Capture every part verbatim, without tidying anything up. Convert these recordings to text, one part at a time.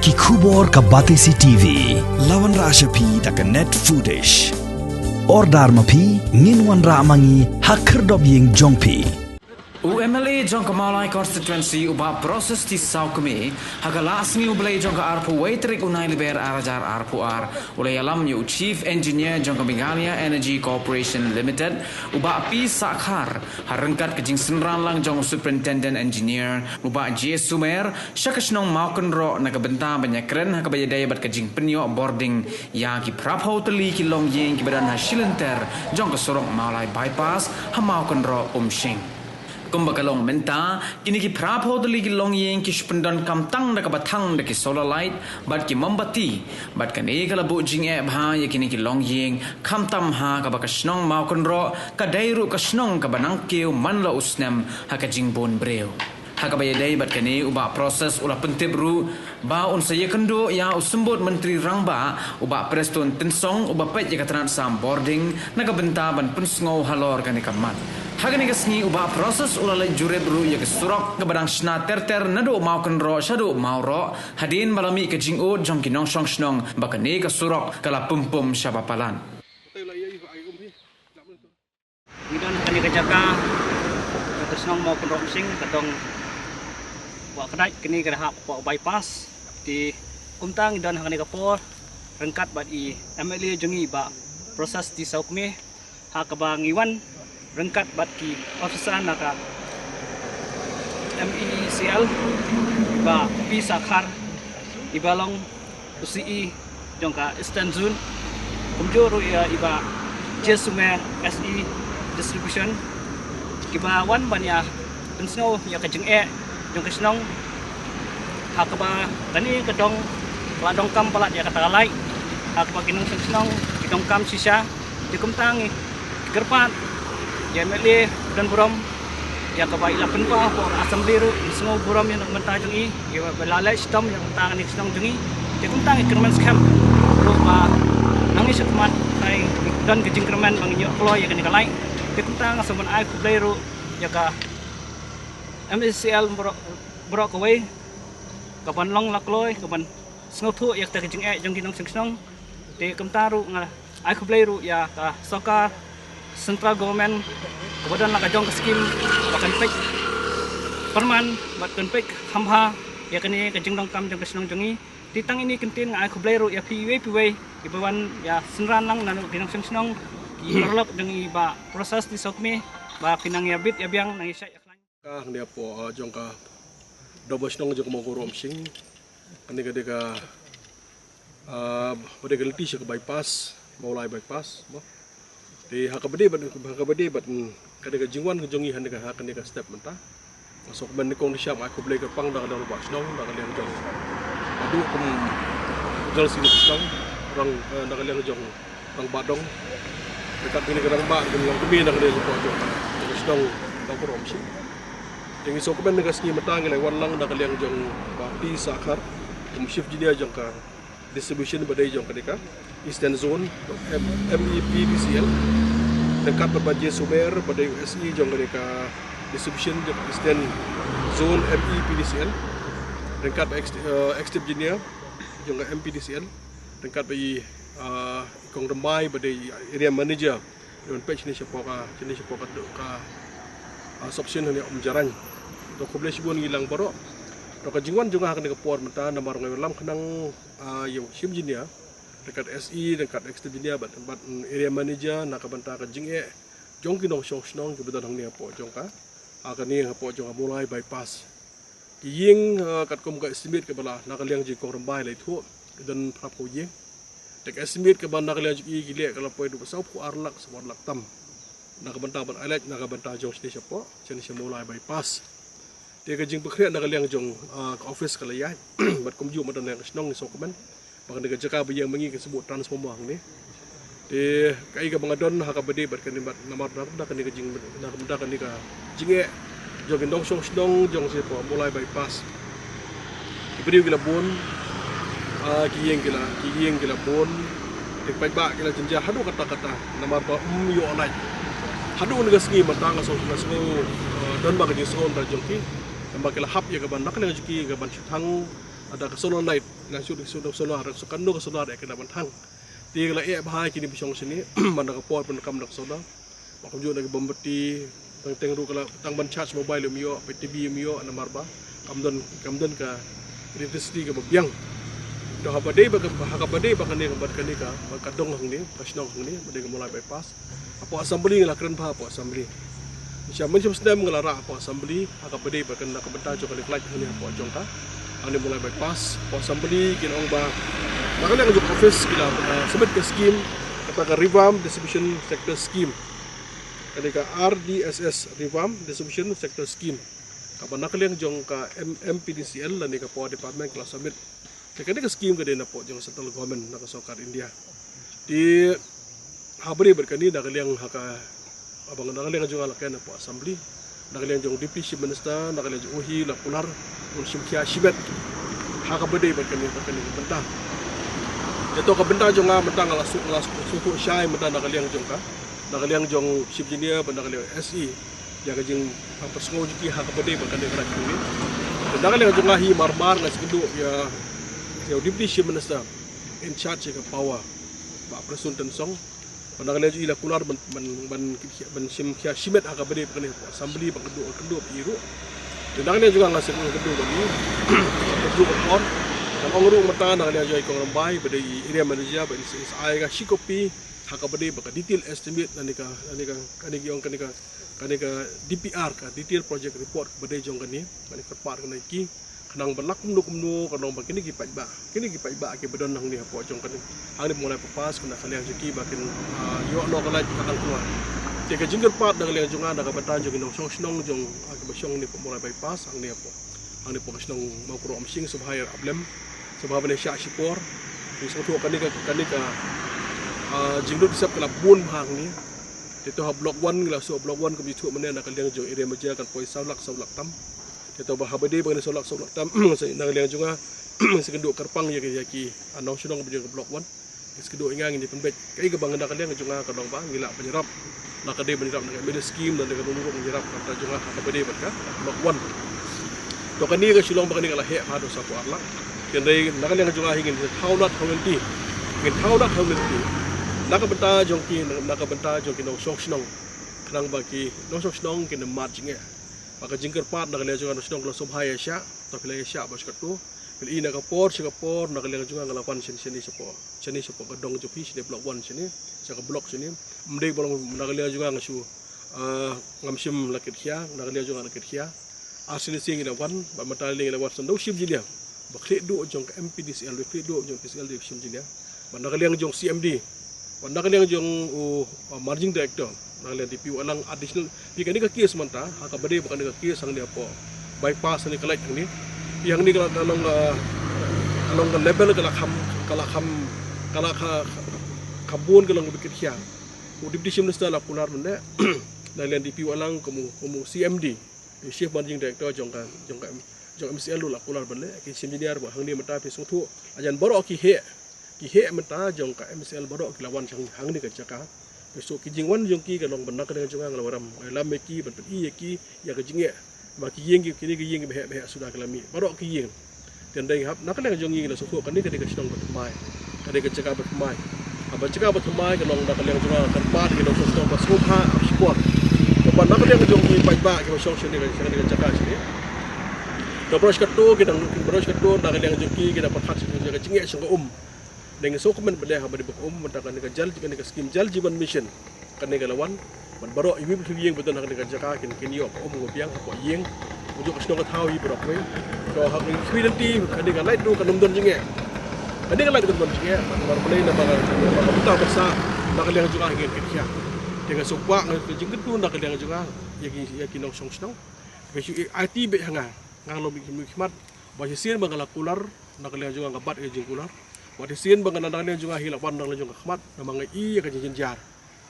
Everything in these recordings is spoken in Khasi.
Ki khubor ka Batesi T V. La wanrah sha phi da ka Net Foodish. Order ma phi, ngin wanrah ma ngi ha khyrdop ïing jong phi. U M L A jong ka Mawlai Constituency u Bah Proses T Sawkmie, ha ka la sngi u Blei jong ka arphew wei tarik u Nailaber ar hajar arphew ar, u la ïalam ïa u Chief Engineer jong ka Meghalaya Energy Corporation Limited, u Bah P Sakhar, ha ryngkat ka jingsynran lang jong u Superintendent Engineer, u Bah J Sumer, sha ka shnong Mawkynroh na ka bynta ban ïakren ha kaba ïadei bad ka jingpynïoh bording ïa ki phraphew tylli ki longïing kiba don ha shilynter jong ka surok Mawlai Bypass ha Mawkynroh Umshing. Kumba ka long mynta, kine ki phraphew tylli ki longïing ki shu pyndonkam tang da kaba thang da ki solar light bad ki mombati, bad kane ka la buh jingeh bha ïa kine ki longïing, khamtam ha kaba ka shnong Mawkynroh ka dei ruh ka shnong kaba nang kiew man la u snem ha ka jingbun briew. Ha kaba ïadei bad kane, u Bah Proses u la pyntip ruh ba un sa ïakynduh ïa u Symbud Myntri Rangbah, u Bah Prestone Tynsong, uba peit ïa ka tnat sam bording na ka bynta ban pynsngew halor kane ka mat. Ha kane ka sngi, u Bah Proses u la leit jurip ruh ïa ka surok kaba dang shna ter ter naduh Mawkynroh shaduh Mawroh, hadien ba la mih ka jingud jong ki nongshong shnong ba kane ka surok ka la pum pum shaba palat. Ngi don ha kane ka jaka, ka shnong Mawkynroh Umshing, ka dong Wah Kdait, kane ka dei hapoh bypass. Te kumta ngi don ha kane ka por ryngkat bad i M L A jong ngi, Bah Proses T Sawkmie, ha kaba ngi wan ryngkat bad ki officer na ka M E C L, Bah P Sakhar, iba long u C E jong ka Eastern Zone, kumjuh ruh ïa i Bah J Sumer, S E Distribution, kiba wan ban ïa pynsngew ïa ka jingeh jong ka shnong, ha kaba kane ka dong ka la donkam palat ïa kata ka light, ha kaba ki nongshong shnong ki donkam shisha. Te kumta ngi kyrpad ïa i M L A ba don burom ïa kaba i la pynpaw hapoh assembly ruh, ngi sngew burom ïa na ka bynta jong i, ïa ba la leh shitom ïa ka bynta kane ka shnong jong ngi. Te kumta ngi kyrmen skhem ruh ba nangne shakhmat, ngi don ka jingkyrmen ba ngin ïoh kloi ïa kane ka light. Te kumta nga sngewbha ban ai khublei ruh ïa ka M E C L baroh, baroh kawei, kaban long la kloi, kaban sngewthuh ïa kata ka jingeh jong ki nongshong shnong. Te kumta ruh nga ai khublei ruh ïa ka sorkar Central Government, kaba don la ka jong ka skim ba kan peit pyrman bad kan peit kham bha ïa kane ka jingdonkam jong ka shnong jong ngi. Te tang ine i kyntien, nga ai khublei ruh ïa phi iwei pa iwei iba wan ïa synran lang naduh ki nongshong shnong, ki paralok jong i Bah Proses T Sawkmie, ba phin nang ïa bit ïa biang, nang ïa shait ïa khlaiñ. Ka hangne hapoh, ah, jong ka dong ba shnong jong ka Mawkynroh Umshing. Kane ka dei ka, ah, ba dei ka lynti sha ka bypass, Mawlai bypass, mo. Te ha kaba dei bad, ha kaba dei bad, mm, ka dei ka jingwan ka jong ngi ha kane ka, ha kane ka step mynta. Nga sngewkmen nyngkong nyngshap ai khublei kyrpang na ka liang rangbah shnong, na ka liang jong, haduh kum u General Secretary shnong, rang, eh, na ka liang jong rangbah dong. Ryngkat kine ki rangbah, kine ki long kmie na ka liang jong, jong ka shnong Mawkynroh Umshing. Te ngi sngewkmen na ka sngi mynta ngi la wan lang na ka liang jong Bah T Sakhar kum Chief Engineer jong ka distribution ba dei jong kane ka Eastern Zone, M-, M E P D C L. Ryngkat bad Bah J Sumer ba dei u S E jong kane ka distribution jong Eastern Zone M E P D C L. Ryngkat bad ex-, eh, Executive Engineer jong ka M P D C L. Ryngkat bad i, eh, Kong Rymbai ba dei Area Manager. Ïa ban peit shane shapoh ka, shane shapoh ka, ka, ah, substation hangne Umjarain. To khublei shibun ïa ngi lang baroh. To ka jingwan jong nga ha kane ka por mynta namar nga ïalam khnang, ah, ïa u Chief Engineer, ryngkat S E, ryngkat Executive Engineer, bad, bad, mm, Area Manager, na ka bynta ka jingeh jong ki nongshong shnong kiba don hangne hapoh jong ka, ah, kane hapoh jong ka Mawlai Bypass. Ki ïing, eh, katkum ka estimate kaba la na ka liang jong i Kong Rymbai la ïathuh, ki don phraphew ïing. Te ka estimate kaba na ka liang jong i ki leh ka la poi haduh sawphew ar lak, sawphew ar lak tam. Na ka bynta ban ai light na ka bynta jong shane shapoh, shane sha Mawlai Bypass. Te ka jingpynkhreh na ka liang jong, eh, ka office ka la ïaid bad kumjuh mynta na ka shnong ngi sngewkmen ba kane ka jaka ba ïeng ma ngi ka shu buh transformer hangne. Te kaei kaba nga don ha kaba dei bad kane bad namar da kane ka jing, da kane ka jingeh jong ki nongshong shnong jong shapoh Mawlai Bypass. Ki briew ki la bun, ah, ki ïing ki la, ki ïing ki la bun. Te paidbah ki la jynjar haduh katta katta namar ba ym ïoh light. Haduh kane ka sngi mynta nga sngew, nga sngew, ah, don ba ka jingsngew da jong ki. Namar ki la hap ïa kaban, na ka liang jong ki kaban shu thang Ada ka solar light, la shu, shu solar, shu kano ka solar ïa kane ban thang. Te ka la eh bha kine ba shong shane, man da ka por pyndonkam da ka solar. Ba kumjuh na ki mombati, tang teng ruh ka la, tang ban charge mobile ym ïoh, peit T V ym ïoh, namar ba kam don, kam don ka electricity kaba biang. To haba dei ba ka, haba dei ba kane ka, ba kane ka, ba ka dong hangne, ka shnong hangne, ba dei ka Mawlai bypass. Hapoh assembly nga la kren bha hapoh assembly. Sha mynshem snem nga la rah hapoh assembly, ha kaba dei bad kane ka bynta jong kane ka light hangne hapoh jong ka, hangne Mawlai bypass. Hapoh assembly ki la ong ba na ka liang jong office ki la, ah, submit ka scheme, kata ka Revamp Distribution Sector Scheme. Kane ka R D S S, Revamp Distribution Sector Scheme, kaba na ka liang jong ka M-, M P D C L lane ka Power Department ki la submit. Te kane ka scheme ka dei na poh jong central government, na ka sorkar India. Te haba dei bad kane, na ka liang ha ka, haba na ka liang jong nga la kren hapoh assembly, na ka liang jong Deputy Chief Minister, na ka liang jong u hi la kular, un shim khia shimet ha kaba dei bad kane, bad kane ka bynta. Te to ka bynta jong nga mynta nga la shu, nga la shu, shu shai mynta na ka liang jong ka, na ka liang jong Chief Engineer bad na ka liang S E ïa ka jing, ah, pynsngew jong ki ha kaba dei bad kane ka light hangne. Te na ka liang jong nga hi mar mar nga sngewthuh ïa, ïa u Deputy Chief Minister in charge ïa ka power, Bah Prestone Tynsong. Bad na ka liang jong i la kular ban, ban, ban, ban shim khia shimet ha kaba dei bad kane ka assembly ban kynduh, kynduh bad i ruh. Te na ka liang jong nga nga sngewthuh kynduh bad i, kynduh bad i. Ngan ong ruh mynta na ka liang jong i Kong Rymbai ba dei i area manager ba in sa, in sa ai ka shi copy ha kaba dei bad ka detail estimate lane ka, lane ka, kane ki ong kane ka, kane ka D P R, ka detail project report kaba dei jong kane, kane kyrpad kane ki, khnang ba lah kumno kumno, khnang ba kine ki paidbah, kine ki paidbah kiba don hangne hapoh jong kane, hangne Mawlai bypass, kane ka liang jong ki ba kin, ah, ïoh noh ka light ka kang khnang. Te ka jingkyrpad na ka liang jong nga na ka bynta jong ki nongshong shnong jong, ah, kiba shong hangne hapoh Mawlai bypass hangne hapoh, hangne hapoh ka shnong Mawkyrwat Umshing, sngewbha ïarap lem, sngewbha ban ïa shah shipor. Te sngewthuh kane ka, kane ka, ah, jinglut jingïasep ka la bun bha hangne. Te to ha block one, ngi la shu block one, kum ju shu mynne na ka liang jong area Maja kan poi saw lak, saw lak tam. Te to ba haba dei ba kane saw lak, saw lak tam, na ka liang jong nga, sa kynduh kyrpang ïa ki, ïa ki, ah, nongshong shnong ba jong ka block one. Ki sa kynduh ïa nga, ngin ïa pynbeit kaei kaba na ka liang jong nga ka long ba ngi lah ban ïarap. Na ka dei ban ïarap na ka M L A scheme, na ka dei ka dei ban ïarap ka bynta jong nga ha kaba dei bad ka block one. To kane ka shu long ba kane ka la heh haduh saw phew ar lak. Hynrei na ka liang jong nga hi ngin thaw lad thaw lynti, ngin thaw lad thaw lynti na ka bynta jong ki, na ka bynta jong ki nongshong shnong, khnang ba ki nongshong shnong kin ym mad jingeh. Ba ka jingkyrpad na ka liang jong nga nongshong shnong ka la sngewbha ïa shah, to phi la ïa shah ba shu katto. Phi la i na ka por sha ka por, na ka liang jong nga nga la wan shane shane shapoh, shane shapoh ka dong jong phi, shane block one shane, sha ka block shane. Ym dei ba long na ka liang jong nga nga shu, ah, ngam shym la kit khia, na ka liang jong nga la kit khia. Ar sngi sngi ngi la wan, bad mynta lei ngi la wan sngewdei u Chief Engineer ba khlieh duh jong ka M P D C L, ba khlieh duh jong P C L, dei u Chief Engineer. Bad na ka liang jong C M D, bad na ka liang jong u, uh, Managing Director, na ka liang D P u Alang additional. Phi kane ka case mynta, ha kaba dei bad kane ka case hangne hapoh bypass hangne ka light hangne. Phi hangne ka la, ka long, uh, ka long ka level ka la kham, ka la kham, ka la kha, kha, kha bun ka long ka bikit khia. U Deputy Chief Minister la kular mynne, na ka liang D P u Alang kum u, kum u C M D, u Chief Managing Director jong ka, jong ka, jong M C L ruh la kular mynne, ki Chief Engineer ba hangne mynta phi sngewthuh. Hajan baroh ki heh, ki heh mynta jong ka M C L baroh ki la wan shang hangne ka jaka. Phi sngewthuh ki jingwan jong ki ka long ban na ka liang jong nga nga la wanrah, nga ïalam ïa ki, ban pyni ïa ki ïa ka jingeh. Ba ki ïing ki, kine ki ïing kiba heh ba heh suda ki la mih, baroh ki ïing. Te hynrei hap na ka liang jong ngi la sngewthuh kane ka dei ka shnong ba thymmai, ka dei ka jaka ba thymmai. Haba jaka ba thymmai ka long na ka liang jong nga kan pat ki nongshong shnong ba sngewbha ap shipor. Kumba na ka liang jong ngi paidbah kiba shong shane ka, shane ka jaka shane. Ka baroh shi katto ki dang, ki baroh shi katto na ka liang jong ki ki dang pyrkhat sha ka jingeh sha ka um. Dang sngewkmen ba dei haba dei ba ka um mynta kane ka Jal, kane ka skim Jal Jeevan Mission. Kane ka la wan ban baroh iwei pa iwei ïing ba don ha kane ka jaka kin, kin ïoh ka um kaba biang hapoh ïing. Ka juk ka shnong ka thaw hi baroh kawei. To ha kane ka lynti kane ka light ruh kan ym don jingeh. Kane ka light kan ym don jingeh. Namar balei? Namar ba ka bynta ba sah na ka liang jong nga ha kane ka khia. Te nga sngewbha nga ka jingkyntu na ka liang jong nga ïa ki, ïa ki nongshong shnong. Ka shu aiti beit ha nga, nga long mih khmat. Ba shisien ba nga la kular na ka liang jong nga nga bat ïa ka jingkular. Ba shisien ba nga na ka liang jong nga hi la wan na ka liang jong ka khmat, namar nga i ïa ka jingjynjar.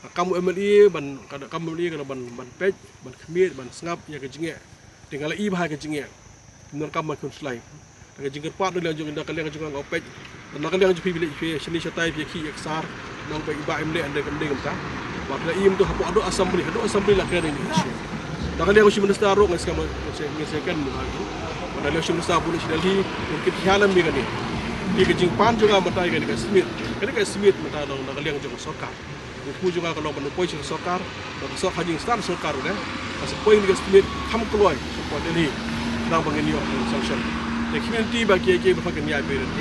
Ka kam u M L A ban, ka kam u M L A ka ban, ban peit, ban khmih, ban sngap ïa ka jingeh. Te nga la i bha ka jingeh. Ym don kam ban khun shlai. Te ka jingkyrpad na ka liang jong, na ka liang jong nga nga peit. Na ka liang jong phi, phi leit phi shane shatai phi khie ïa ka sar. Nang peit i Bah M L A ynda kam dei kumta. Ba phi la i mynta hapoh haduh assembly, haduh assembly la kren ïa kane ka issue. Na ka liang u Chief Minister ruh nga sngap, nga sngap, nga sngap kan mynta. Na liang Chief Minister bun sha Delhi, u kit khia lem ïa kane. Ïa ka jingpan jong nga mynta ïa kane ka estimate. Kane ka estimate mynta na ka liang jong ka sorkar. Ka jingpynjah jong nga ka long ban poi sha ka sorkar, ba ka sorkar, jingstad sorkar ruh, eh, ka sa poi ïa ka estimate kham kloi sha ka Delhi. Khnang ba ngin ïoh sanction. Te ki community ba ki, ki ba kin ïa pyrshah.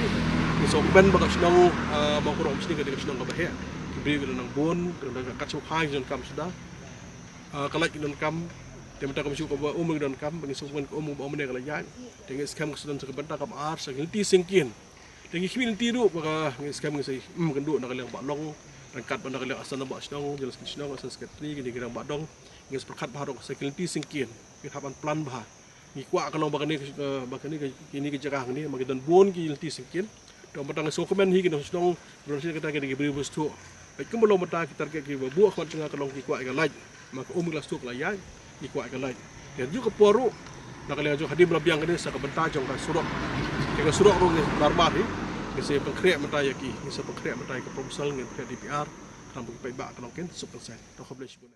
Ngi sngewkmen ba ka shnong, ah, Mawkyrwat Umsning ka dei ka shnong kaba heh. Ki briew ki don nang bun, ki don nang kat shong ha ki donkam suda. Ah, ka light ki donkam. Te mynta ka mynshuwa kaba um ki donkam, ba ngi sngewkmen ka um ba um ne ka la ïaid. Te ngi skhem ka sa don sa ka bynta kaba ar, sa ki lynti syngkien. Te ngi khmih lynti ruh ba ka ngi skhem ngi sa, mm, kynduh na ka liang Bah Long, ryngkat bad na ka liang Assam Bah Shnong, General Secretary Shnong, Assam Secretary, kine ki rangbah dong, ngi sa pyrkhat bha ruh sa ki lynti syngkien, ngi hap ban plan bha. Ngi kwah ka long ba kane, eh, ba kane ka, kine ki jaka hangne, ba ki don bun ki lynti syngkien. Te mynta ngi sngewkmen hi ki nongshnong, ba don shisha kata kine ki briew ba sngewthuh. Bad kumba long mynta ki target kiba buh khmat jong nga ka long ki kwah ïa ka light. Ma ka um ka la suk la ïaid, ngi kwah ïa ka light. Te ju ka por ruh, na ka liang jong hadien ba la biang kane sa ka bynta jong ka surok. Te ka surok ruh ngi marmar hi, ngi sa pynkhreh mynta ïa ki, ngi sa pynkhreh mynta ïa ka proposal, ngi pynkhreh D P R, khnang ba ki paidbah ka long kin suk kan saiñ. To khublei shibun.